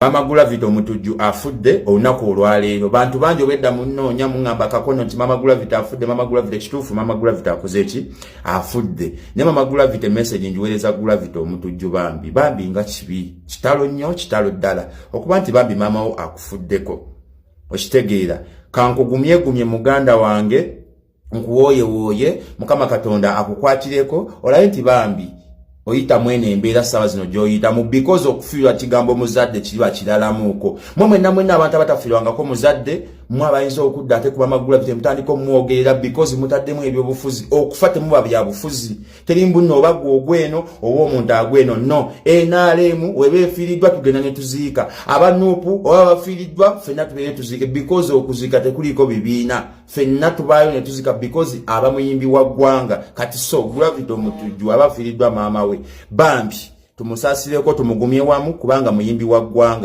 Mama Gravity Omutujju afudde olunaku olwaleero. Bantu bangi obwedda munoonya, muŋŋamba kakono nti Mama Gravity afudde. Mama Gravity, kituufu, Mama Gravity akoze ki? Afudde. Naye Mama Gravity, message njiweereza Gravity Omutujju, bambi, bambi, nga kibi, kitalo nnyo, kitalo ddala okuba nti bambi maama wo akufuddeko. Okitegeera? Kankugumyegumye, muganda wange, nkuwooyewooye. Mukama Katonda akukwatireko, olabe nti bambi oyita mwene embeera saawa zino gy'oyitamu, because okufiirwa kigambo muzadde kiriba kiralamuuko. Mwe mwenna mwenna abantu abatafiirwangako muzadde, mwe abayinza okudda ate kuba magula temutandika omwogerera because mutaddemu ebyobufuzi. Okufa temuba byabufuzi, teri mbunno oba gwe ogweno oba omuntu agweno. No NRM weba efiiriddwa, tugenda ne tuziika. Aba NUP oba bafiiriddwa, ffenna tubeere tuziike, because okuziika tekuliiko bibiina. Ffenna tubaayo ne tuziika because aba muyimbi wa ggwanga. Kati so Gravity Omutujju aba afiiriddwa maama we, bambi tumusaasireko, tumugumye wamu, kubanga muyimbi wa ggwanga.